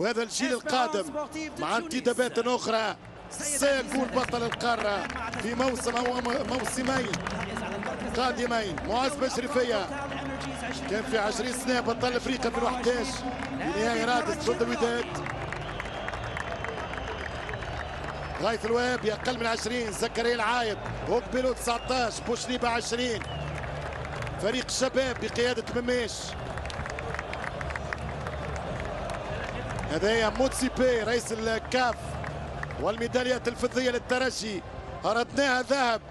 وهذا الجيل القادم مع انتدابات أخرى سيكون بطل القارة في موسم أو موسمين قادمين. معز بشريفية كان في 20 سنة بطل أفريقيا 2011 في نهائي رادس ضد الوداد. غايث الوهابي أقل من 20، زكريا العايب، هوكبيلو 19، بوشنيبة 20. فريق الشباب بقيادة مميش. هذايا موتسيبي رئيس الكاف، والميداليات الفضية للترجي أردناها ذهب،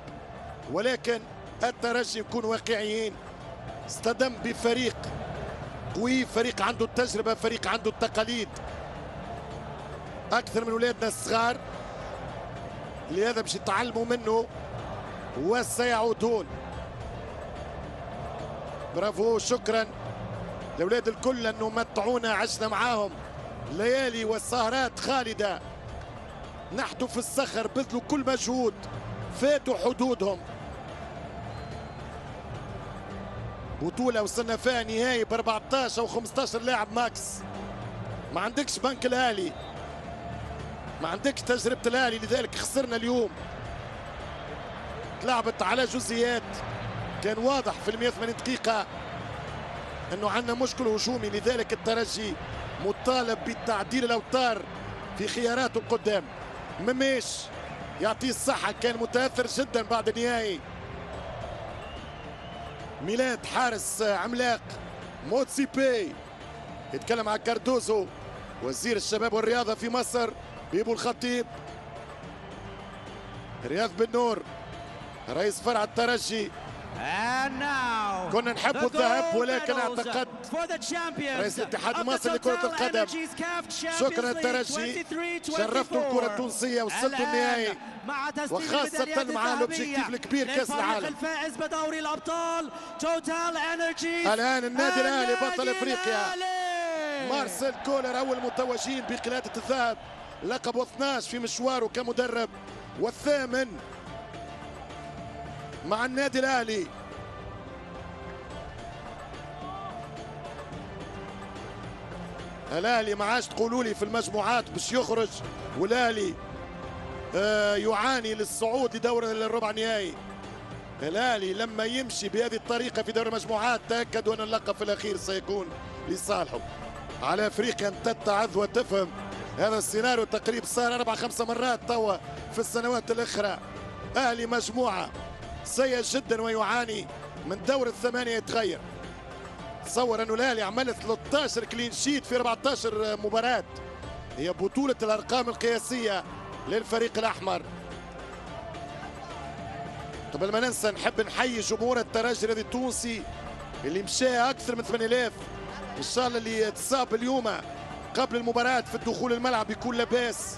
ولكن الترجي يكون واقعيين اصطدم بفريق قوي، فريق عنده التجربة، فريق عنده التقاليد أكثر من ولادنا الصغار، لهذا باش يتعلموا منه وسيعودون. برافو، شكرا لأولاد الكل أنه متعونا، عشنا معاهم ليالي وسهرات خالدة، نحتوا في الصخر، بذلوا كل مجهود، فاتوا حدودهم. بطولة وصلنا فيها نهائي ب 14 أو 15 لاعب max. ما عندكش بنك الأهلي، ما عندكش تجربة الأهلي، لذلك خسرنا اليوم. تلعبت على جزئيات، كان واضح في ال 180 دقيقة أنه عندنا مشكل هجومي، لذلك الترجي مطالب بتعديل الأوتار في خياراته القدام. مميش يعطيه الصحة، كان متأثر جدا بعد النهائي. ميلاد حارس عملاق. موتسيبي يتكلم على كاردوزو وزير الشباب والرياضة في مصر، بيبو الخطيب، رياض بن نور رئيس فرع الترجي. كنا نحب الذهب، ولكن اعتقد رئيس الاتحاد المصري لكرة القدم. شكرا الترجي، شرفتوا الكرة التونسية، وصلتوا النهائي، وخاصة مع ال objectif الكبير كأس العالم. الفائز بدوري الأبطال توتال انرجيز، الآن النادي الأهلي بطل أفريقيا. مارسيل كولر أول متوجين بقلادة الذهب، لقبه 12 في مشواره كمدرب والثامن مع النادي الأهلي. الأهلي ما عادش تقولوا لي في المجموعات باش يخرج، والأهلي يعاني للصعود لدور الربع النهائي. الأهلي لما يمشي بهذه الطريقة في دور المجموعات تأكدوا أن اللقب في الأخير سيكون لصالحه. على أفريقيا أن تتعظ وتفهم هذا السيناريو، تقريبا صار 4-5 مرات توا في السنوات الأخرى. أهلي مجموعة سيء جدا ويعاني من دور الثمانية يتغير. تصور أنه الأهلي عمل 13 clean sheet في 14 مباراة، هي بطولة الأرقام القياسية للفريق الأحمر. قبل ما ننسى نحب نحيي جمهور الترجي الرياضي التونسي اللي مشى أكثر من 8000. إن شاء الله اللي تصاب اليوم قبل المباراة في الدخول الملعب يكون لاباس.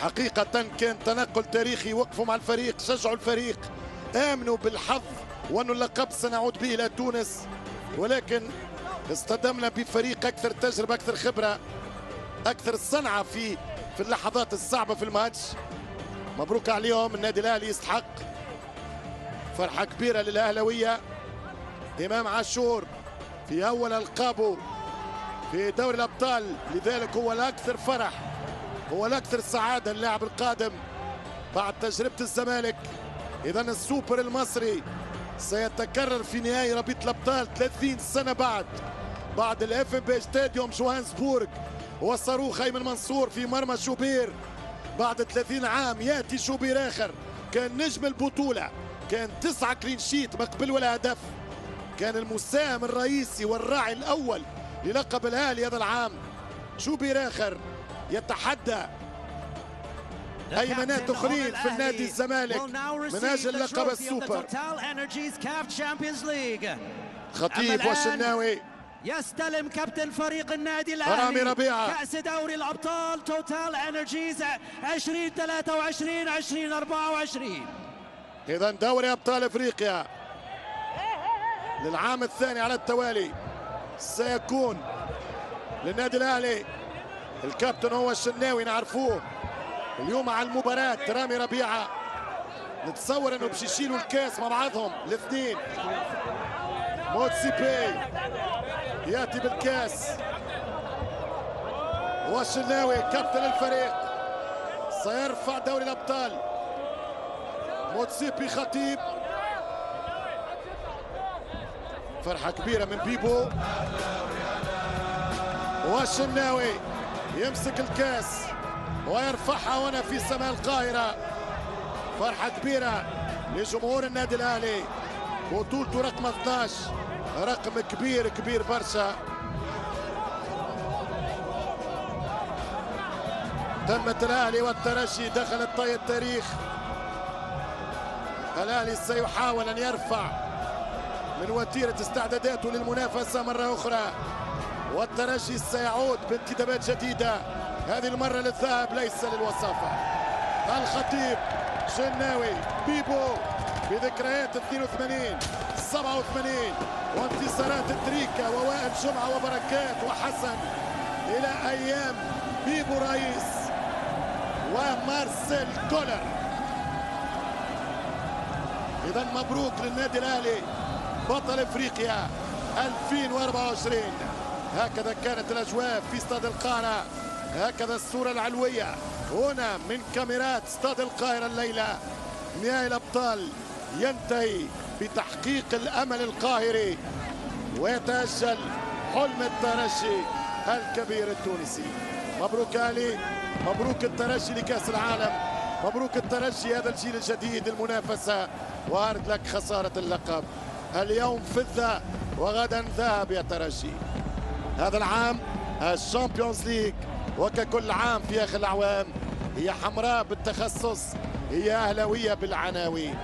حقيقة كان تنقل تاريخي، وقفوا مع الفريق، شجعوا الفريق، آمنوا بالحظ وأن اللقب سنعود به إلى تونس، ولكن اصطدمنا بفريق أكثر تجربة، أكثر خبرة، أكثر صنعة في اللحظات الصعبة في الماتش. مبروك عليهم، النادي الأهلي يستحق. فرحة كبيرة للأهلاوية. إمام عاشور في أول ألقابه في دوري الأبطال، لذلك هو الأكثر فرح، هو الأكثر سعادة اللاعب القادم بعد تجربة الزمالك. إذا السوبر المصري سيتكرر في نهائي رابطة الأبطال 30 سنة بعد ال FNB Stadium جوهانسبورغ وصاروخ أيمن منصور في مرمى شوبير. بعد 30 عام يأتي شوبير آخر، كان نجم البطولة، كان 9 clean sheet ما قبل ولا هدف، كان المساهم الرئيسي والراعي الأول للقب الأهلي هذا العام. شوبير آخر يتحدى هيمنات أخرين في النادي الزمالك من أجل لقب السوبر. خطيب والشناوي يستلم كابتن فريق النادي الأهلي رامي ربيعة كأس دوري الأبطال توتال انرجيز 2023 2024. إذا دوري أبطال أفريقيا للعام الثاني على التوالي سيكون للنادي الأهلي. الكابتن هو الشناوي نعرفوه اليوم على المباراة. رامي ربيعة نتصور انه باش يشيلوا الكاس مع بعضهم الاثنين. موتسيبي ياتي بالكاس، والشناوي كابتن الفريق سيرفع دوري الابطال. موتسيبي خطيب، فرحة كبيرة من بيبو. والشناوي يمسك الكاس ويرفعها هنا في سماء القاهرة. فرحة كبيرة لجمهور النادي الأهلي، بطولته رقم 12، رقم كبير كبير برشا. تمت الأهلي والترجي دخلت طي التاريخ. الأهلي سيحاول أن يرفع من وتيرة استعداداته للمنافسة مرة أخرى، والترجي سيعود بانتدابات جديدة، هذه المرة للذهب ليس للوصافة. الخطيب، شناوي، بيبو بذكريات 82 87 وانتصارات التريكا ووائل جمعة وبركات وحسن، إلى أيام بيبو رئيس ومارسيل كولر. إذا مبروك للنادي الأهلي بطل إفريقيا 2024. هكذا كانت الأجواء في استاد القاهرة، هكذا الصورة العلوية هنا من كاميرات استاد القاهرة الليلة. نهائي الأبطال ينتهي بتحقيق الأمل القاهري ويتأجل حلم الترجي الكبير التونسي. مبروك أهلي، مبروك الترجي لكأس العالم، مبروك الترجي هذا الجيل الجديد المنافسة، وهارد لك خسارة اللقب. اليوم فضة وغدا ذهب يا ترجي. هذا العام ال Champions League، وككل عام في آخر الأعوام هي حمراء بالتخصص، هي أهلاوية بالعناوين.